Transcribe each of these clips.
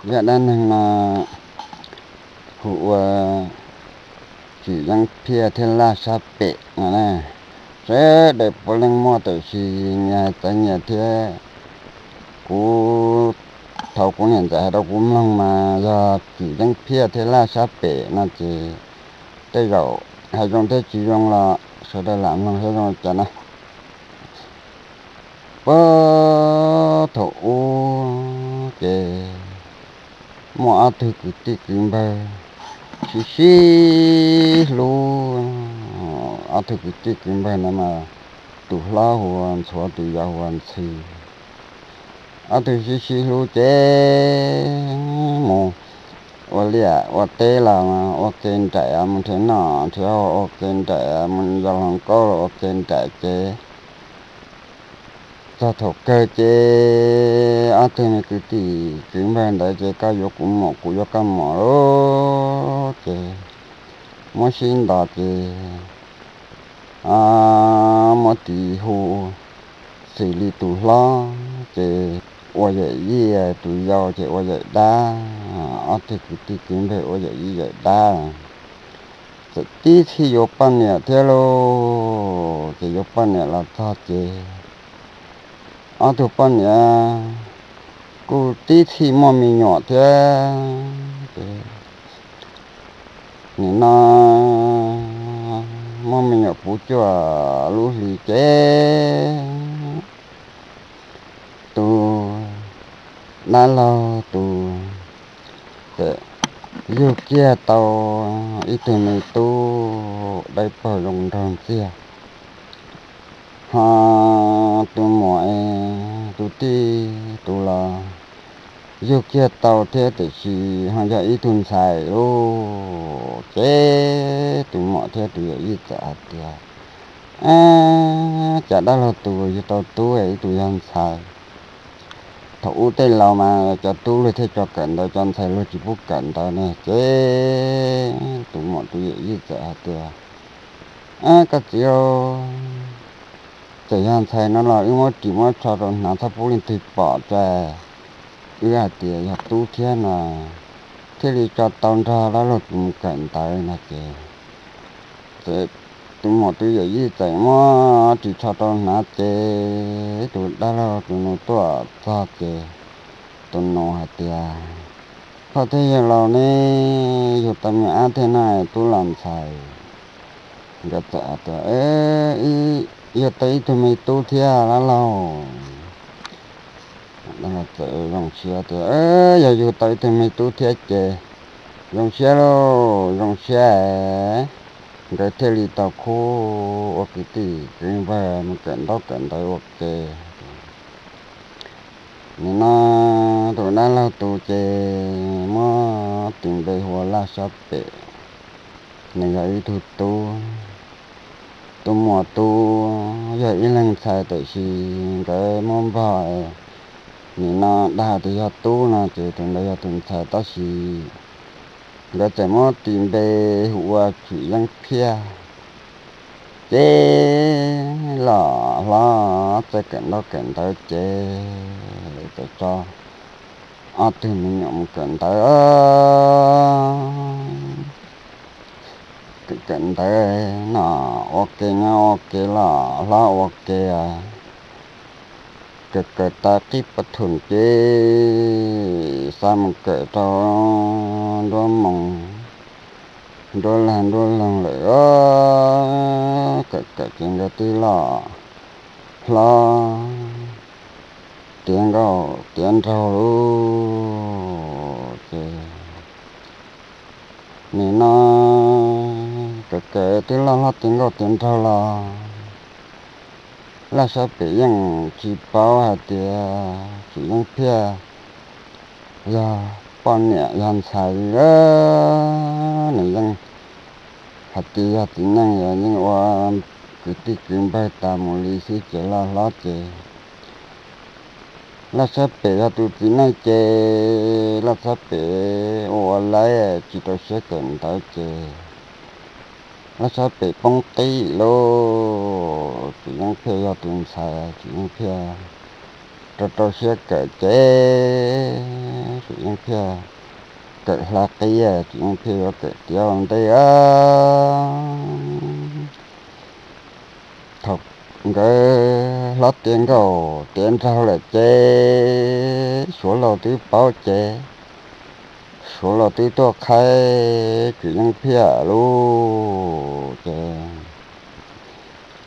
Zaj dab neeg no hu ua Tswm Yeeb Phiaj thiab Laj Sab Pem no na. Sawv daws puav leej muaj, tiam sis nyias hais txawv nyias thiab. Kuv, thaum kuv niam ntxawm hais rau kuv mloog mas yog Tswm Yeeb Phiaj thiab Laj Sab Pem no ces tej zaum hais zoo thiab tsis zoo los sawv daws lam mloog saib zoo li cas na. Puag thaum ub ces muaj ob tug kwv tij kwv npawg sib sib hlub. Ob tug kwv tij kwv npawg ntawd mas tus hlob hu ua Ntxhuav, tus yau hu ua Ntxhw. Ob tug sib sib hlub ces mus ua liaj ua teb los ua ke nraim, mus nrhiav noj nrhiav haus ua ke nraim, mus yos hluas nkauj los ua ke nraim ces txog thaum kawg ces ob tug me kwv tij kwv npawg ntawd ces koj yuav kuv muam kuv yuav koj muam lauj ces muab sib ntaus ces muab tis hu xws li tus hlob ces ua yawm yij, tus yau ces ua yawm dab. Ob tug kwv tij kwv npawg ua yawm yij yawm dab, txawm tib txhij yuav poj niam thiab lauj. Ces yuav poj niam los txog ces ob tug poj niam kuj tib txhij muaj me nyuam thiab. Ces nim no muaj me nyuam puv cuaj lub hli ces tus dab laug tus ces yug kiag tau ib tug me tub dawb paug zoo nraug ntxiag. Ho tus muam, tus tij tus los yug kiag tau thiab, tiam sis ho yog ib tug ntxhais lauj. Ces tus muam thiab tus yawm yij txawm hais tias, Ab, cas dab laug tus yug tau tub es ib tug yog ntxhais? Thaum ub tej laus mas cov tub luag thiaj tso kawm ntawv, cov ntxhais luag tsis pub kawm ntawv ne. Ces tus muam tus yawm yij txawm hais tias, Ab, koj txiv, txawm yog ntxhais no los wb muab ris muab tsho rau hnav, txhob pub leej twg pom, tsa wb hais tias yog tub thiab no thiaj li tso tau nrog dab laug tus mus kawm ntawv no. Ces tus muam tus yawm yij txawm muab ris tsho rau hnav ces tus dab laug tus nus tuaj txog ces tus nus hais tias, Phauj thiab yawg laus, neb yug tau me ab thiab no, tub los ntxhais? Nkawd txawm hais tias, Yug tau ib tug me tub thiab dab laug. Txawm zoo siab tias, Yog yug tau ib tug me tub thiab ces zoo siab lauj, zoo siab. Nkawd thiaj li tau khub ua kwv tij kwv npawg mus kawm ntaub kawm ntawv ua ke. Nim no tus dab laug tus ces muab tis npe hu ua Laj Sab Pem, nws yog ib tug tub. Tus muam tus yog ib leeg ntxhais, tiam sis nkawd muab npog, nim no dag tias yog tub no ces tus ntawd yog tus ntxhais, tab sis nkawd txawm muab tis npe hu ua Tswm Yeeb Phiaj. Ces los hlob txawj kawm ntaub kawm ntawv ces txawm tso ob tug me nyuam mus kawm ntawv. Kawm ntawv no ua ke nyob ua ke los hlob ua ke, kawm kawm tau qib puv thum ces xa mus kawm rau nruab moos nruab lag nruab loog lawm. Kawm kawm ces nkawd twb loj hlob tiav nkauj tiav nraug lawm ces nim no kawm kawm twb loj hlob tiav nkauj tiav nraug los Laj Sab Pem yeej tsis paub hais tias Tswm Yeeb Phiaj yog poj niam yog ntxhais li. Nws yeej hais tias yog txiv neej es yeej ua kwv tij kwv npawg tas mus li xwb ces loj hlob ces Laj Sab Pem yog tus txiv neej ces Laj Sab Pem ua ua laib tsis rau siab kawm ntawv ces Laj Sab Pem poob qib lawm. Tswm Yeeb Phiaj yog tus ntxhais, Tswm Yeeb Phiaj rau rau siab kawm ces Tsim Yeej Phiaj kawm hla qib, Tsim Yeej Phiaj yuav kawm tiav ua ntej a. Thaum nkawd hlob tiav nkauj tiav nraug lawm ces Suav laus twb paub ces Suav laus twb tuaj qhaib Tsim Yeej Phiaj lub ces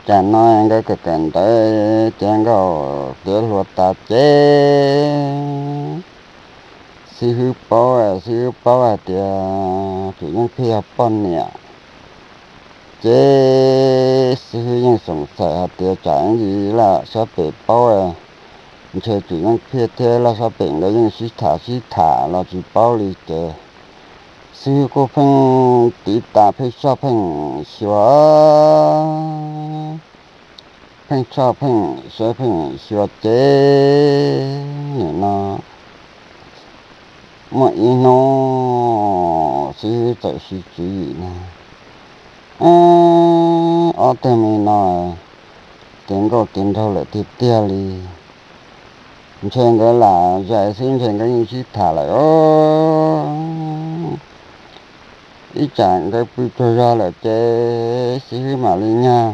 cas no nkawd kawm kawm ntawv tiav nkauj tiav hluas tas ces xib hwb paub, xib hwb paub hais tias Tsim Yeej Phiaj yog poj niam. Ces xib hwb yeej xoom xaim hais tias tsam ib ntsis Laj Sab Pem paub, ntshe Tsim Yeej Phiaj thiab Laj Sab Pem nkawd yeej sib tham sib tham los tsis paub li ces xib hwb kuj pheej tiv tas pheej soj pheej xyuas, pheej soj pheej saib pheej xyuas ces nim no muaj ib hnub xib hwb txawm siv tswv yim na, ob tug me no tiav nkauj tiav nraug lawm tiag tiag li. Ntshe nkawd lam zais xwb, ntshe nkawd yeej sib tham lawm os. Ib tsam nkawd pw tsaug zog lawm ces xib hwb mam li nyiag,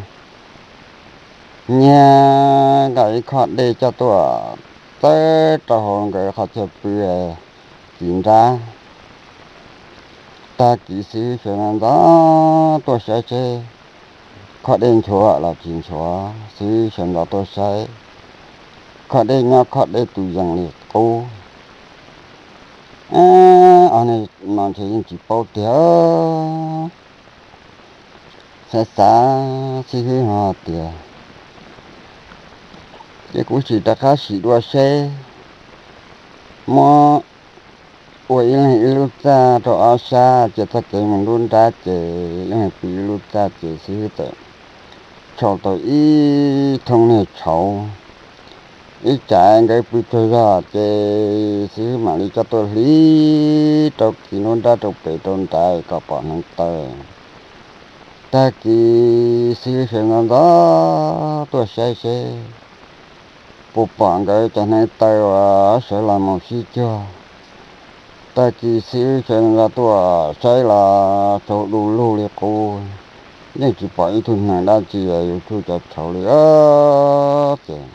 nyiag nqa ib khob dej coj tuaj txawb rau hauv nkawd qhov chaw pw ci nrab. Tag kis xib hwb sawv ntxov ntxov tuaj saib seb khob dej nchuav los tsis nchuav, xib hwb sawv ntxov tuaj saib khob dej nyob khob dej tus yees li qub. Ob niag no ntshe yeej tsis paub tiag. Xav xav xib hwb ho tias, ces kuv sim rov qab sim dua seb, muab ua ib leeg ib lub txaj rau ob sab, cia txoj kev mus nruab nrab ces ib leeg pw ib lub txaj ces xib hwb txawm tshau tau ib thooj niag tshauv. Ib tsam nkawd pw tsaug zog ces xib hwb mam li coj tuaj hliv rau kis nruab nrab rau pem rau nrad kom pom hneev taw. Tag kis xib hwb sawv ntxov ntxov tuaj saib seb puas pom nkawd cov hneev taw uas sawv los mus sib cuag. Tag kis xib hwb sawv ntxov ntxov tuaj saib los tsaus du lug li qub, yeej tsis pom ib tug hneev dab tsi yuav tsuj cov tshauv li os. Ces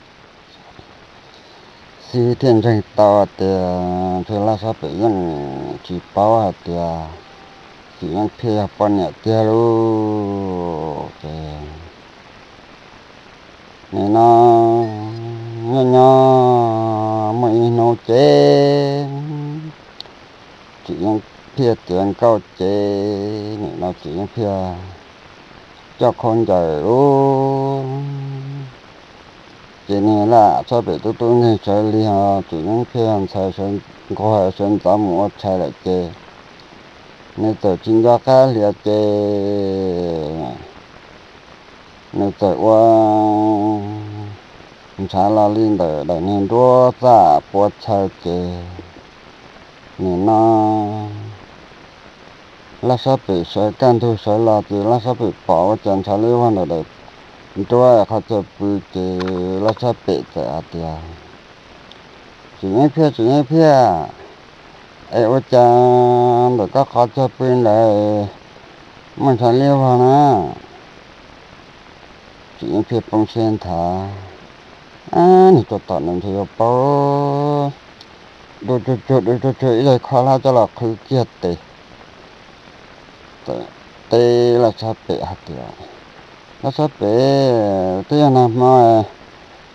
xib hwb thiaj ntseeg tau tias ntshe Laj Sab Pem yeej tsis paub hais tias Tsim Yeej Phiaj yog poj niam tiag lauj. Ces nim no nyob nyob muaj ib hnub ces Tsim Yeej Phiaj tiav nkauj ces nim no Tsim Yeej Phiaj coj khaub ncaws lauj. Ces niag Laj Sab Pem tub tub nkeeg sawv lig ho Tsim Yeej Phiaj ntxhais sawv nquag sawv ntxov mus ua tshais lawm ces nws txawm tsis nco qab hlias ces nws txawm ua ntshav los li ntawm daim niag nruab txaj puav txhawv ces nim no Laj Sab Pem sawv kaj ntug sawv los ces Laj Sab Pem pom ua cas ntshav li vog ntawm daim nruab qhov chaw pw ces Laj Sab Pem txawm hais tias, Tsim Yeej Phiaj, Tsim Yeej Phiaj, es ua cas ntawm koj qhov chaw pw ntawd muaj ntshav li vog na? Tsim Yeej Phiaj poob siab nthav, nws tau tom nws ntshe yuav paub, dua tsuag tsuag dua tsuag tsuag ib daig kho hlab coj los qhwv kiag tes. Teb Laj Sab Pem hais tias, Laj Sab Pem, twb yog nag hmo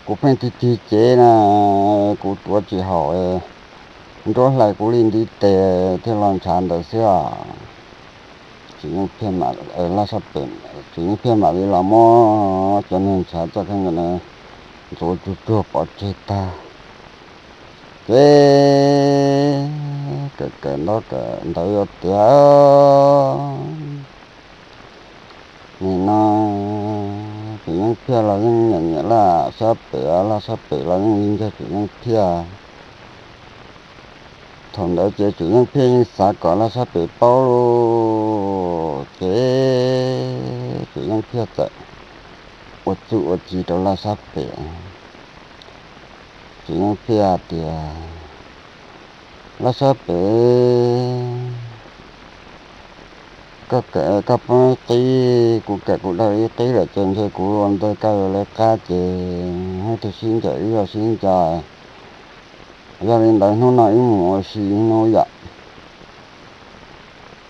kuv pheej tig tig cev na, kuv tuav tsis haum, nruab hlais kuv li ntiv tes thiaj los ntshav ntawd xwb os. Tsim Yeej Phiaj, Laj Sab Pem, Tsim Yeej Phiaj mam li los muab cov niag ntshav txoj kheej ntawd ntxuav tsuag tsuag pov tseg tag. Ces kawm kawm ntaub kawm ntawv yuav tiav, nim no Tsim Yeej Phiaj los yeej nyiam nyiam Laj Sab Pem, Laj Sab Pem los yeej li ntag Tsim Yeej Phiaj. Thaum ntawd ces Tsim Yeej Phiaj yeej xav kom Laj Sab Pem paub lauj, ces Tsim Yeej Phiaj txawm ua txuj ua ci rau Laj Sab Pem. Tsim Yeej Phiaj tias, Laj sab pem, koj kawm koj poob ib qib, kuv kawm kuv dhau ib qib lawm ces ntshe kuv ua ntej koj yuav lawv qab ces hnub twg sib ncaim wb yuav sib ncaim. Yog li ntawd hnub no wb mus ua si ib hnub yom.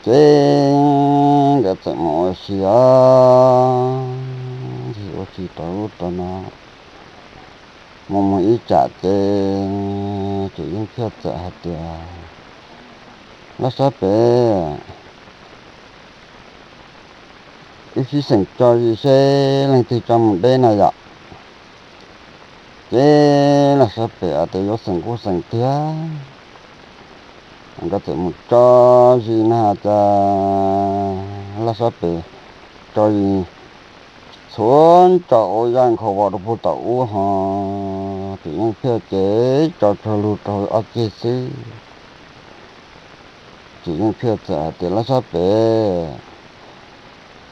Ces nkawd txawm mus ua si os, ua si rau ub rau no. Mus mus ib tsam ces Tsim Yeej Phiaj txawm hais tias, Laj sab pem, wb sib xeem tso zis seb leej twg tso mus deb no yom. Ces Laj sab pem hais tias, Yuav xeem kuj xeem tiag. Nkawd txawm mus tso zis no hais tias Laj sab pem tso zis txhua tso ua zaj nkhaus vos rau puag tom ub ho Tsim Yeej Phiaj ces tso tsuag lug rau ob ceg xwb. Tsim Yeej Phiaj txawm hais tias, Laj sab pem,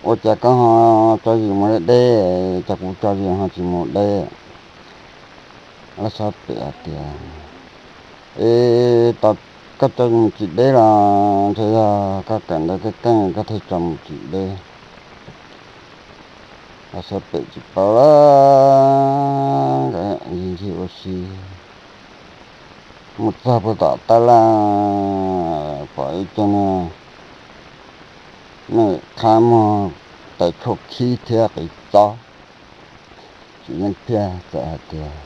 ua cas koj ho tso zis mus deb deb, cas kuv tso zis ho tsis mus deb? Laj sab pem hais tias, Es tos koj tso mus tsis deb los ntshe yog koj kawm ntawv keej keej koj thiaj tso mus tsis deb. Laj sab pem tsis paub lawm, nkawd ncig ncig ua si mus txog puag tom tab laj pom ib co niag mej qhab muag tais tshuaj khib thiab qis txob. Tsim Yeej Phiaj txawm hais tias,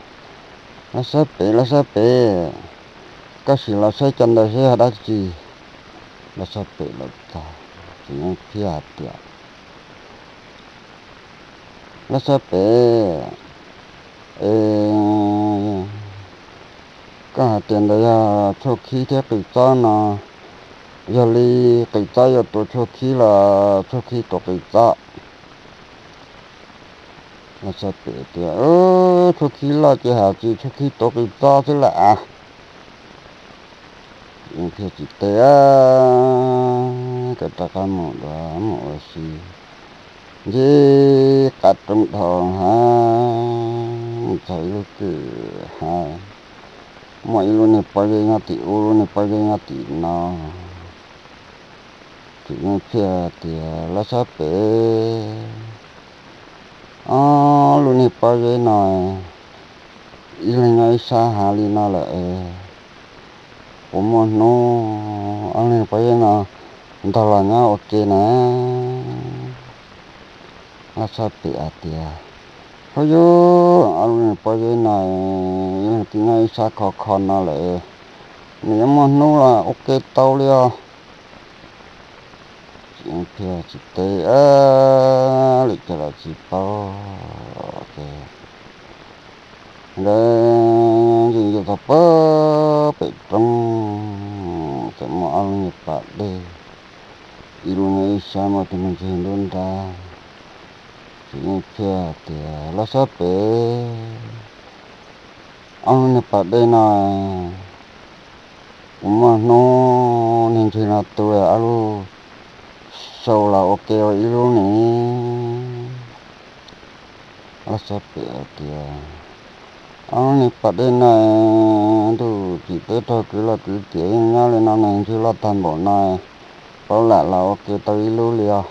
Laj sab pem, Laj sab pem, koj sim los saib cov ntawd seb yog dab tsi. Laj sab pem los txog, Tsim Yeej Phiaj hais tias, Laj sab pem, es koj hais tias ntawd yog tshuaj khib thiab qis txob no, yog li qis txob yuav tua tshuaj khib los tshuaj khib tua qis txob? Laj sab pem tias, Tshuaj khib loj ces hais tsis tshuaj khib tua qis txob xwb lam as. Yeej Phiaj tsis teb, nkawd rov qab mus dua mus ua si. Ncig qab roob dhau hab mus txog ib lub kwj ha, muaj ib lub niag pob zeb nyob tim ub, lub niag pob zeb nyob tim no. Tsim Yeej Phiaj tias, Laj sab pem, ob lub niag pob zeb no ib leeg nyob ib sab hav li no lawm, puas muaj hnub ob lub niag pob zeb no ntog los nyob ua ke na? Laj sab pem hais tias, Huab yug, ob lub niag pob zeb no ib leeg twb nyob ib sab khov kho no lawm, nws yuav muaj hnub los ua ke tau li os. Tsis teb, lwm caag los tsis paub ces nkawd ncig ncig txog puag pem roob, txawm muaj ob lub niag pas dej, ib lub nyob ib sab, muaj tus me ntsis nruab nrab. Tsim Yeej Phiaj tias, Laj sab pem, ob lub niag pas dej no kuv muaj hnub niag ntsis no tu ob lub sau los ua ke ua ib lub ne. Laj sab pem hais tias, Ob lub niag pas dej no ntuj tsim teb raug kwv loj kwv tiam yeej nyob li no ne, ntsis loj tag npaum no, paub lam los ua ke tau ib lub li os.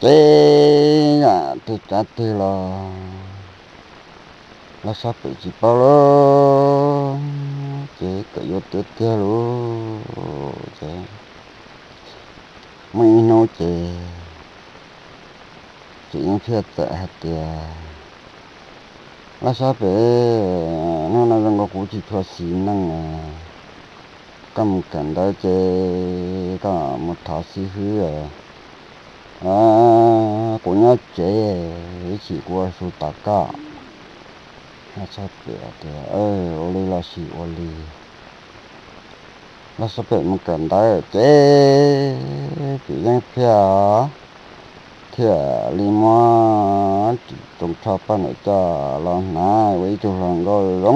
Ces yam twg tsav twg los Laj sab pem tsis paub lawm, ces kawm yuav tiag tiag lauj. Ces muaj ib hnub ces Tsim Yeej Phiaj txawm hais tias, Laj sab pem, hnub no zoo nkaus kuv tsis tshua xis neej, koj mus kawm ntawv ces koj mus thov xib hwb, kuv nyob tsev, ib chim kuv ua su tos koj. Laj sab pem tias, Ua li los sis ua li. Laj sab pem mus kawm ntawv ces Tsim Yeej Phiaj thiaj li muab ris tsoo tsho poj niam coj los hnav ua ib tug hluas nkauj zoo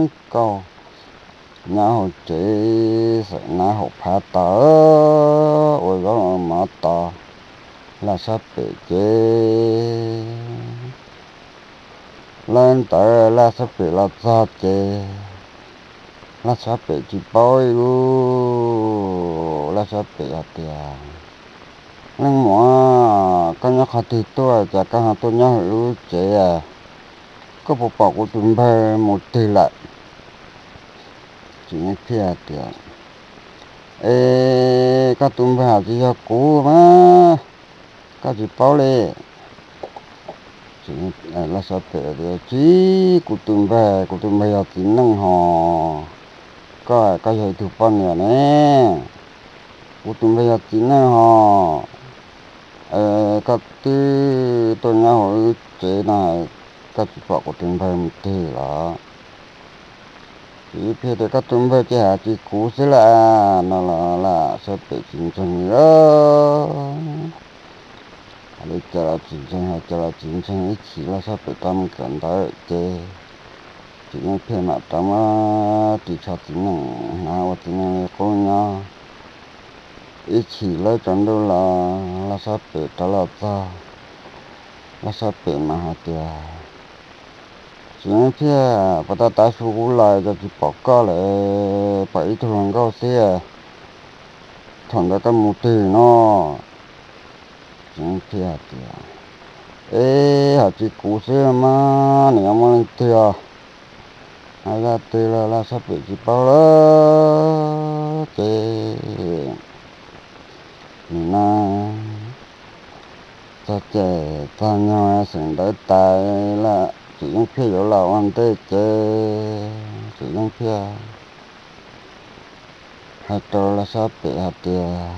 nkauj nyob hauv tsev, xawm nab haum phab tod ua zaub ua mov tos Laj sab pem ces lawv ntawd Laj sab pem los txog ces Laj Xab Pem tsis paub li lauj. Laj Xab Pem hais tias, Leej muam, koj nyob qhov twg tuaj, cas koj ho tuaj nyob hauv lub tsev? Koj puas pom kuv tus npawg mus twg lawm? Txiv Yeej Phiaj tias, Es koj tus npawg hais tias yog kuv mas, koj tsis paub li. Laj Xab Pem tias, Tsis, kuv tus npawg, kuv tus npawg yog txiv neej hos, koj, koj yog ib tug poj niam ne. Kuv tus npawg yog txiv neej hos, koj twb tuaj nyob hauv lub tsev no, koj tsis pom kuv tus npawg mus twg los? Txiv Yeej Phiaj tias, Koj tus npawg ces hais tias kuv xwb lauj no los Laj Xab Pem tsis ntseeg li lauj. Hais li cas los tsis ntseeg, hais cas los tsis ntseeg, ib chim Laj Xab Pem rov mus kawm ntawv ces Txiv Yeej Phiaj mam rov muab ris tsho txiv neej hnav ua txiv neej li qub nyob. Ib chim lawv tsaus ntuj los Laj Xab Pem rov los txog, Laj Xab Pem mas hais tias, Txiv Yeej Phiaj, puas tab tav su kuv los cas tsis pom koj lawm, pom ib tug hluas nkauj xwb, thaum ntawd koj mus twg no? Txiv Yeej Phiaj tias, Es hais tsis kuv xwb mas nws yuav muaj leej twg os? Hais zaj twg los Laj Xab Pem tsis paub lawm ces nim no txog caij txog nyoog xeem ntawv tas lawm, Txiv Yeej Phiaj yuav los ua ntej ces Txiv Yeej Phiaj hais rau Laj Xab Pem hais tias,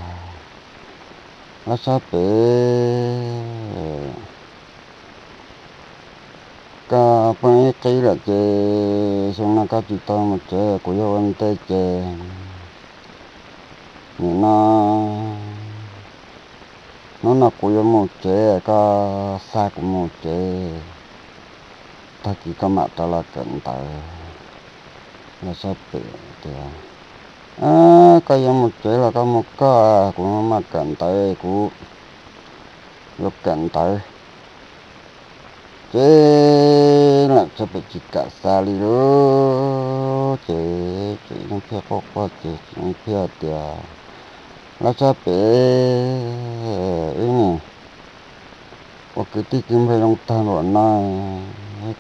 Laj Xab Pem, koj poob ib qib lawm ces xyoo no koj tsis tau mus tsev, kuv yuav ua ntej ces nim no, hnub no kuv yuav mus tsev, koj xa kuv mus tsev, tag kis koj mam rov los kawm ntawv. Laj Xab Pem tias, Koj yuav mus tsev los koj mus koj, kuv mam kawm ntawv, kuv yuav kawm ntawv. Ces Laj Xab Pem tsis kam xa li lauj, ces Txiv Yeej Phiaj quaj quaj ces Txiv Yeej Phiaj tias, Laj Xab Pem, wb nim ua kwv tij kwv npawg zoo tag npaum no,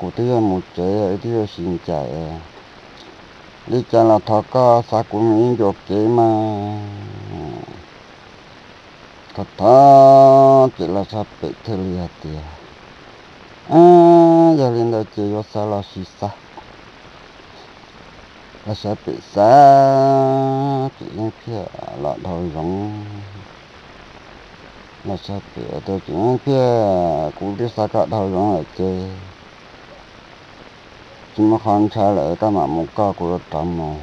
kuv twb yuav mus tsev, wb twb yuav sib ncaim, li cas los thov koj xa kuv mus ib ncua kev mas. Thov thov ces Laj Xab Pem thiaj li hais tias, Yog li ntawd ces yuav xa los sis xa. Laj Xab Pem xa Txiv Yeej Phiaj los dhau zoov. Laj Xab Pem tias, Txiv Yeej Phiaj, kuv twb xa koj dhau zoov lawm ces tsis muaj qhov ntshai lawm, koj mam mus koj, kuv yuav rov mus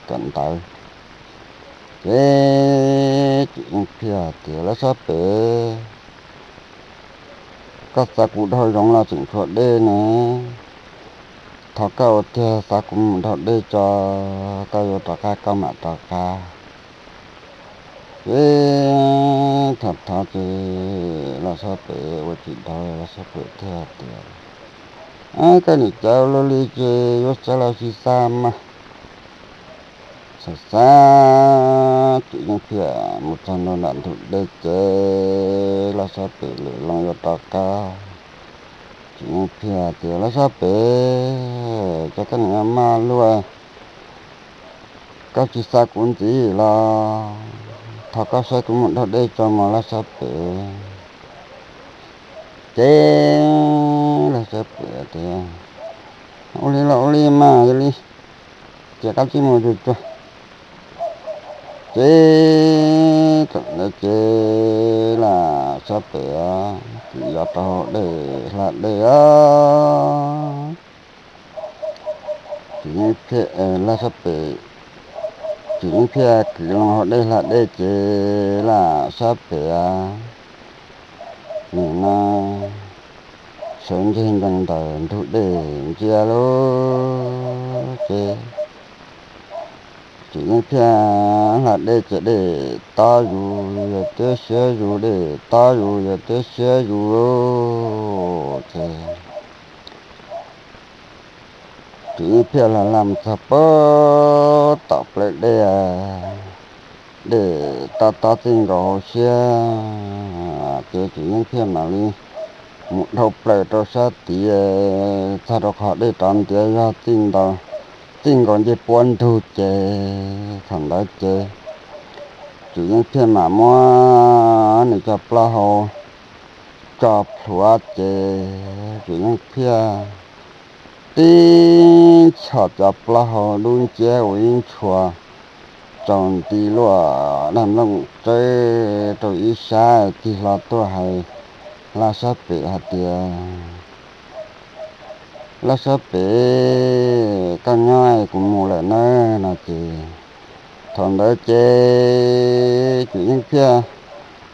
kawm ntawv. Ces Txiv Yeej Phiaj tias, Laj Xab Pem, koj xa kuv dhau zoov los tseem tshuav dej ne, thov koj ua tiag xa kuv mus dhau dej tso, koj yuav rov qab koj mam rov qab. Ces thov thov ces Laj Xab Pem ua tsis dhau, Laj Xab Pem thiaj tias, Koj nim cav luaj li ces yuav xa los sis xa mas. Xa xa Txiv Yeej Phiaj mus txog ntua nram ntug dej ces Laj Xab Pem lwm loo yuav rov qab. Txiv Yeej Phiaj tias, Laj Xab Pem, cas koj nim maj luaj, koj tsis xa kuv ntxiv los? Thov koj saib kuv mus dhau dej tso mog Laj Xab Pem. Ces Laj Xab Pem tias, Ua li los ua li mas, yog li ces koj tsij mus tsuag tsuag. Ces thaum ntawd ces Laj Xab Pem kwv los rau hauv dej hla dej os. Txiv Yeej Phiaj, Laj Xab Pem, Txiv Yeej Phiaj kwv los hauv dej hla dej ces Laj Xab Pem nim no sawv ntseg ncees ntawm ntug dej ntsia lauj. Ces Txiv Yeej Phiaj hla dej ces dej tob zus yawg twb siab zus, dej tob zus yawg twb siab zus lauj. Ces Tsim Yeej Phiaj hla hla mus txog puag tom plawv dej, dej tob tob txij nkaus hauv siab, ces Tsim Yeej Phiaj mam li mus dhau plaws rau sab tid, txog rau qhov dej rov ntiav zog txij nkaus ncej puab ntug ces thaum ntawd ces Tsim Yeej Phiaj mam muab nws cov plaub hau tso plhuav ces Tsim Yeej Phiaj tib chom cov plaub hau dub nciab ua ib ntshua tsaus nti luaj, daj nplooj tsawb rau ib sab, tig hlo tuaj hais Laj Sab Pem hais tias, Laj Sab Pem, koj nyob, kuv mus lawm nawb, no ces thaum ntawd ces Tsim Yeej Phiaj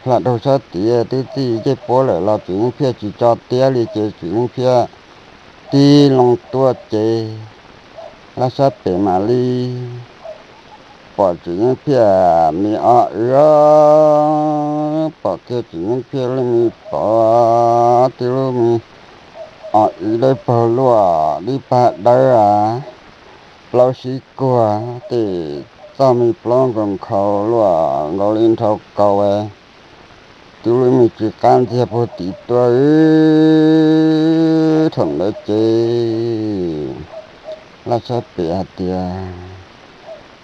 hla dhau sab tid twb txij ncej puab lawm los Tsim Yeej Phiaj tsis tso tiab li ces Tsim Yeej Phiaj tig loo tuaj ces Laj Sab Pem mam li pom Tsim Yeej Phiaj me ob w, pom kiag Tsim Yeej Phiaj lub me pov, tib lub me ob w dawb paug luaj, dib pag dawb, plaub sib kuag, tej txoj me plaub nkaus nkhaus luaj nkaus li nrhau kaus, tib lub me tsis qab ntxiag puag tim tuaj. Thaum ntawd ces Laj Sab Pem hais tias,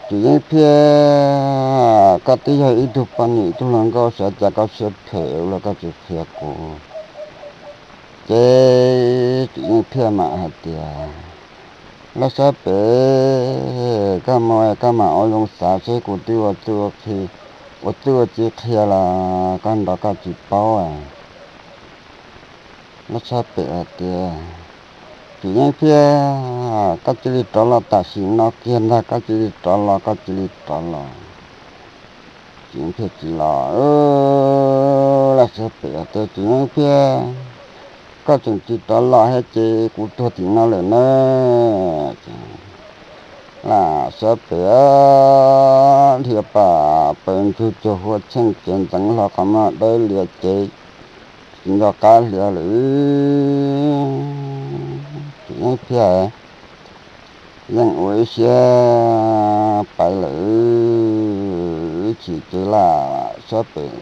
Tsim Yeej Phiaj, koj twb yog ib tug poj niam ib tug hluas nkauj, xyov cas koj siab phem ua luaj koj tsis qhia kuv. Ces Tsim Yeej Phiaj mam hais tias, Laj Sab Pem, koj mus koj mam ua zoo xav seb, kuv twb ua txuj ua ci qhia los koj nrov koj tsis paub. Laj Sab Pem hais tias, Tsim Yeej Phiaj, koj cia li rov los tam sim no kiag ntag, koj cia li rov los, koj cia li rov los. Tsim Yeej Phiaj tsis los. Laj Sab Pem hais tias, Tsim Yeej Phiaj, koj tseem tsis rov los thiab ces kuv tuag tim no lawm na. Laj Sab Pem dhia pam pawg ntsug cuag hua tsheej ces ntxeev hlo qhov muag dawb lias ces tsis nco qab hlias lawm. Tsim Yeej Phiaj yeej ua ib siab pais lawm, chim ces Laj Sab Pem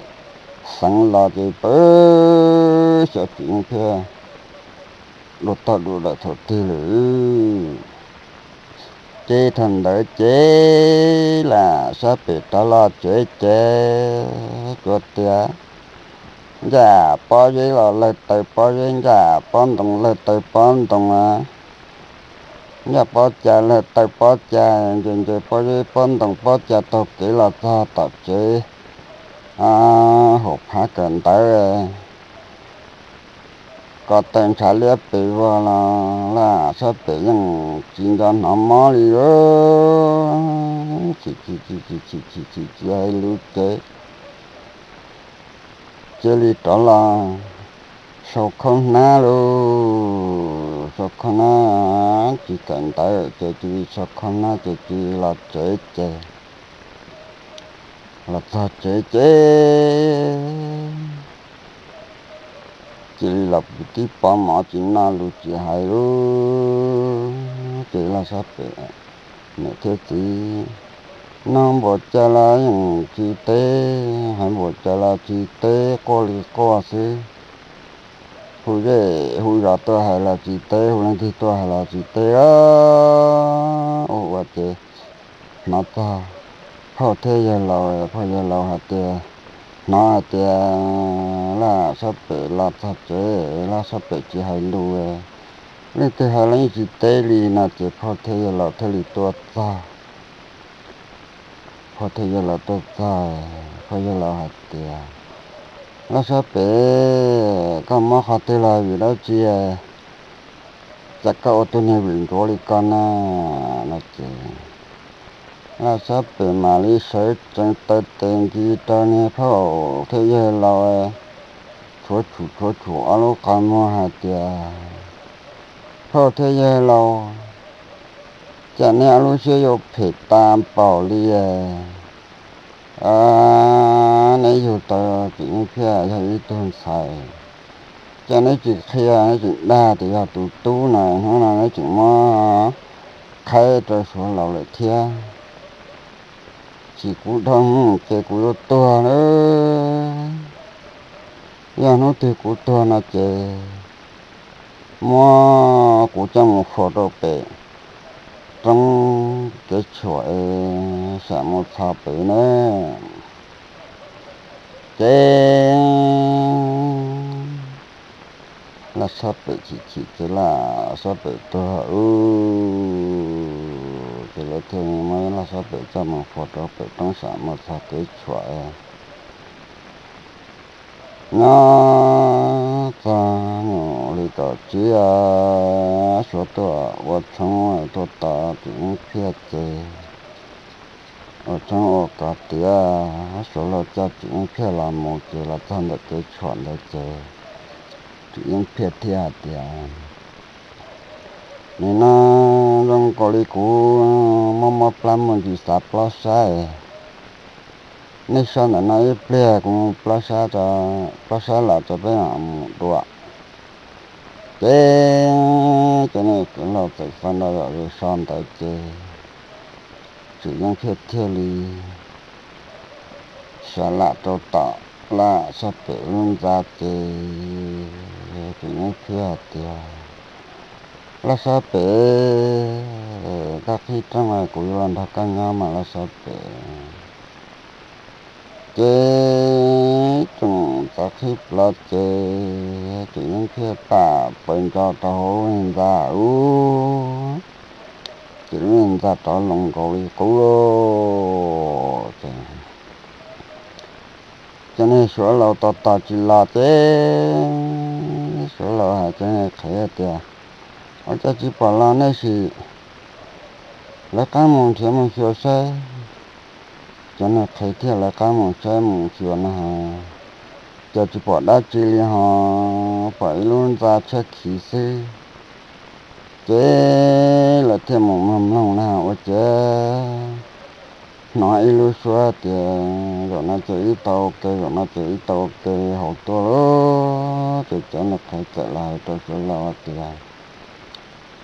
xeev los ces pw xyov Tsim Yeej Phiaj dua tog dua daim thaum twg lawm. Ces thaum ntawd ces Laj Sab Pem rov los tsev ces tsuas tias ncaj pob zeb los lawg taw pob zeb, ncaj pob ntoo lawg taw pob ntoo, ncaj pob cag lawg taw pob cag, nce nce pob zeb pob ntoo pob cag taug kev los txog tom tsev, hauv phab kawm ntawv ko taw ntshav liab pes vog los Laj Sab Pem yeej tsis nco hnov mob li. Chim chim chim chim chim chim chim tsis hais lus ces cia li rov los sau khaub hnab lauj. Sau khaub hnab tsis kawm ntawv ces cia li sau khaub hnab ces cia li los tsev ces los txog tsev ces cia li los pw tib pob mov tsis noj lus tsis hais lauj. Ces Laj Sab Pem niam thiab txiv nug npaum cas los yeej tsis teb, hais npaum cas los tsis teb, quaj li quaj xwb. Hu zej hu zos tuaj hais los tsis teb, hu leej twg tuaj hais los tsis teb. Ua ua ces hnov txog phauj thiab yawg laus, phauj yawg laus hais tias, hnov hais tias Laj Sab Pem los txog tsev, Laj Sab Pem tsis hais lus, leej twg hais los yeej tsis teb li no ces phauj thiab yawg laus thiaj li tuaj txog. Phauj thiab yawg laus tuaj txog, phauj yawg laus hais tias, Laj Sab Pem, koj mob qhov twg los vim dab tsi, cas koj ua tug niag vwm ntsuav li ko na? No ces Laj Sab Pem mam li sawv tsees taw tes nkis rau niag phauj thiab yawg laus tshuav tshum tshuav tshum ob lub qhov muag hais tias, phauj thiab yawg laus, cas neb ob lub siab yuav phem tas npaum li? Neb yug tau Tsim Yeej Phiaj yog ib tug ntxhais, cas neb tsis qhia, neb tseem dag tias yog tus tub na, hnub no neb tseem muab qhaib rau Suav laus lawm thiab. Tsis kuv dhau mus ces kuv yuav tuag lawm. Yog hnub twg kuv tuag no ces muab kuv coj mus faus rau pem roob kev tshuam es sam mus txog pem na. Ces Laj Sab Pem chim chim ces Laj Sab Pem tuag ub, ces lawv thiaj muab Laj Sab Pem coj mus faus rau pem roob sam mus txog kev tshuam. Nyob txog mus li kaum tsib, Suav tuaj ua tshoob tuaj tos Tsim Yeej Phiaj ces ua tshoob ua kov tiav, Suav laus coj Tsim Yeej Phiaj los mus ces los txog ntawm kev tshuam ntawd ces Tsim Yeej Phiaj thiaj hais tias, nim no zoo nkaus li kuv mob mob plab muaj ntsis xav plob saib, nej soj ntawm no ib pliag kuv plob saib, plob saib los tso peb mam mus dua. Ces cov niag kwv laus txawm sawv nra zom zaws so ntawd ces Tsim Yeej Phiaj thiaj li sab lam rau tom Laj Sab Pem lub ntxa ces Tsim Yeej Phiaj hais tias, Laj Sab Pem, koj qhib rooj kuv yuav los nrog koj nyob mas Laj Sab Pem. Ces tsoom txav qhib plawv ces Tsim Yeej Phiaj pam pawv ntso rau hauv lub niag ntxa ub, ces lub niag ntxa rov loo nkaus li qub lauj. Ces cov niag Suav laus tos tos tsis los ces Suav laus hais cov niag qhev tias, ua cas tsis pom los nej sim lawv qab mus nrhiav mus xyuas saib. Cov niag qhev thiaj lawv qab mus saib mus xyuas no, cas tsis pom dab tsi li ho, pom ib lub ntxa tshiab khiv xwb. Ces lawv thiaj mus mloog mloog na ua cas hnov ib lub suab tias zaum no ces wb tau ua ke, zaum no ces wb tau ua ke hauv tuaj lauj. Ces cov niag qhev txawm los hais rau Suav laus hais tias,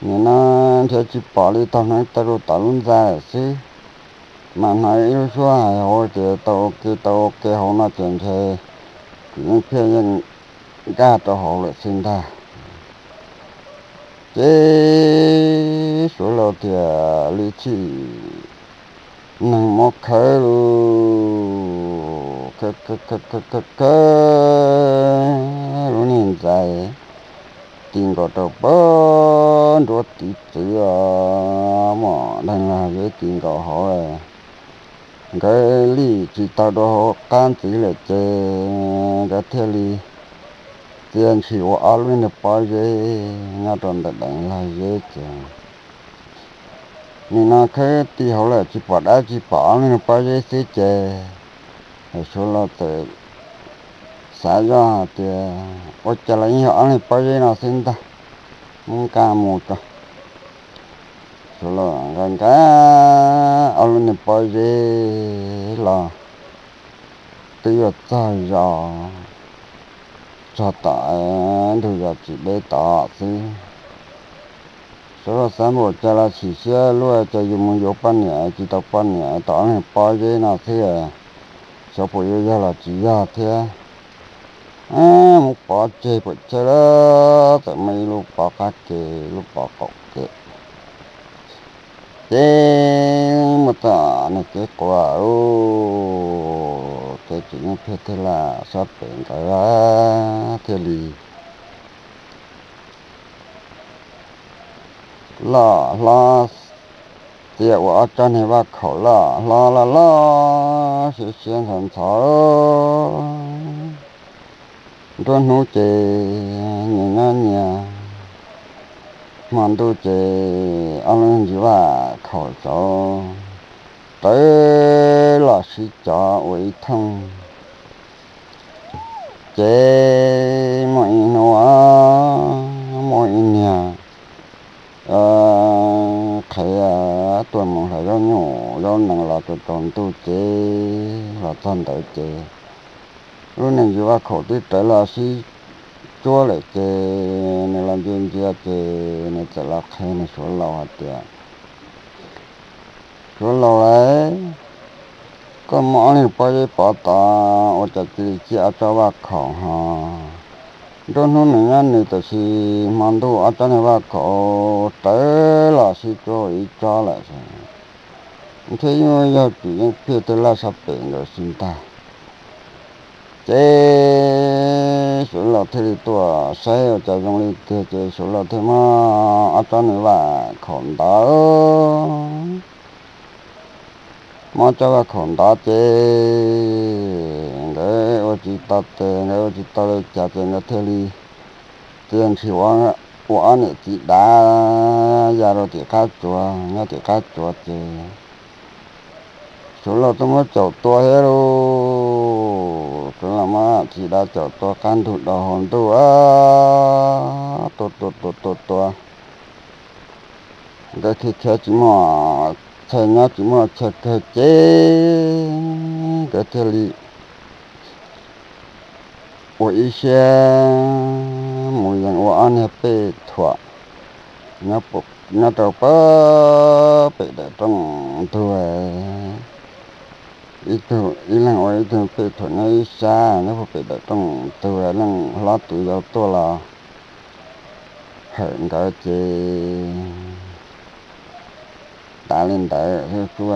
nim no nrhiav tsis pom li, tau hnov taw rau tom lub ntxa lawm xwb, mas hnov ib lub suab hais hauv tias tau ua ke, tau ua ke hauv no ces ntshe Tsim Yeej Phiaj yeej nkag rau hauv lawm xwb ntag. Ces Suav laus tias li txhij neeg muab khawb lub, khawb khawb khawb khawb khawb lub niag ntxa, ti nkaus rau pem nruab tiv txwv os, muaj deeg log zeb ti nkaus hauv. Nkawd li tsis tau dua hauv qab ntxiv lawm ces nkawd thiaj li txia ntshis ua ob lub niag pob zeb nyob rau ntawm deeg log zeb ces nim no khawb ti hauv lawm tsis pom dab tsi, pom ob lub niag pob zeb xwb ces Suav laus txawm xav zoj hais tias ua cas los yeej yog ob lub niag pob zeb no xwb ntag, muab nqa mus tso. Suav laus nqa nqa ob lub niag pob zeb los twb yuav txog zos, txog tom ntug zos tsis deb tod xwb. Suav laus xav npaum cas los chim siab luaj, cas yus mus yuav poj niam tsis tau poj niam, tau ob lub niag pob zeb no xwb, xyov puas yuav yog los tsis yog thiab. Mus pov tseg pem chaw lawm, txawm muaj ib lub pov qab ke, lub pov qaum ke. Ces muaj txoj niag kev quas ub, ces Tsim Yeej Phiaj thiab Laj Sab Pem nkawd thiaj li loj hlob, txia ua ob tsob niag vaj khaum loj hlob loj loj siab siab ntxhov ntxhov. Nruab hnub ces nyias nyob nyias, hmo ntuj ces ob lub ntsis vaj khaum saud rawv los sib cov ua ib thooj. Ces muaj ib hnub, muaj ib niag qhev tuaj mus hlais zaub nyuj zaub nees los tsaus tsaus ntuj ces los txog ntawd ces lub niag ntsis vaj khaum twb rawv los sib cuab lawm ces nws los ntsia ntsia ces nws txawm los qhia nws Suav laus hais tias, Suav laus lauj, koj muaj ob leeg pob zeb pov tod ua cas cia li ciaj ob tsob vaj khaum ho? Nruab hnub nws nyob nws, tab sis hmo ntuj ob tsob niag vaj khaum rawv los sib tsuab ua ib tsob lawm. Thiab yeej yog tsum yeej phiaj tej laj sab pem ntawd xwb ntag. Ces Suav laus thiaj li tuaj saib ua cas zoo li tiag, ces Suav laus thiaj muab ob tsob niag vaj khaum ntawd, muab ob tsob vaj khaum ntawd ces nkawd ua tsis tau tes, nkawd ua tsis tau li cas ces nkawd thiaj li cia ntshis ua ob niam txiv dav ya rau tim qab tsuas, nyob tim qab tsuas ces Suav laus tuaj muab caum tua thiab lauj. Suav laus muab txiv dav caum tua qab ntug dhau hauv ntuj, tua tua tua tua tua, nkawd khiav khiav tsis muaj chaw nyob tsis muaj chaw kawg ces nkawd thiaj li ua ib siab mus yees ua ob niag pej thuam nyob rau pem daim rooj ntug. Ib tug, ib leeg ua ib tug pej thuam nyob ib sab nyob puag pem daim rooj ntug, leej hlob tus yau tuaj los hawm nkawd ces tas li ntawd xwb.